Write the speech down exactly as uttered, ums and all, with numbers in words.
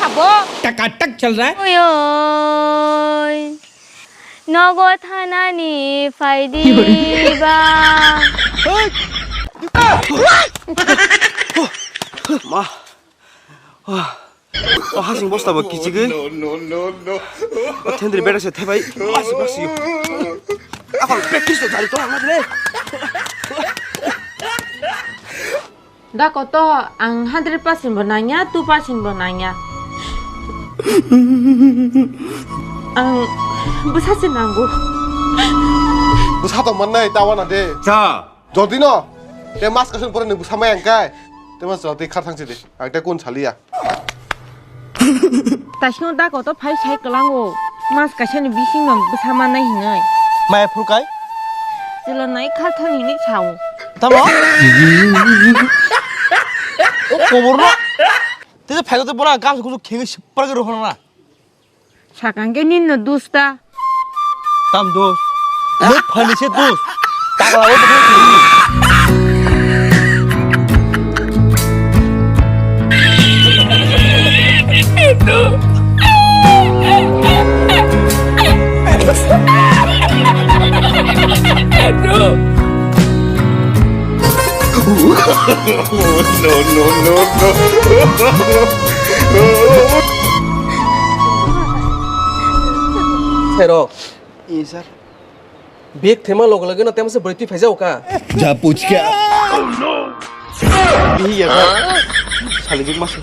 Abo. टकाटक चल रहा है। Oi, oi. Nogo thanani phaidi ba. Ma. O hasing bosta bo kichigwi. No, no, no, no. O thendri bera se thebai. Masi, masi. Akol practice to jari to ang le. Da koto ang hundred percent bo nangya, two percent bo nangya. Ang bwsa se nango. Bwsa to mannai, ta wana de. Cha. Jodi no, te mas kaisa ni pore nwng bwsa maya hwnkhe, te mas jodi khar thang si de. Ang te kun saliya. Taisno da koto phai sai kwlango. Mas kaisa ni bising no bwsa manai hinwi. Maya phuru kai? Chwla nai khar thang hinwi sao. Tamo? O kobor no. Te phai koto bola gas kusu khengi sipar ke rohona. Sakang ke ninno dusta. Tam dos. Mo phani se dos. Takla o bokhe. No, no, no, no. Sero. Yes, sir. Bag thema logo logo no temse bwrwi twi phaijao ka. Ja puchka. Bihi ya ka. Sali jik masi.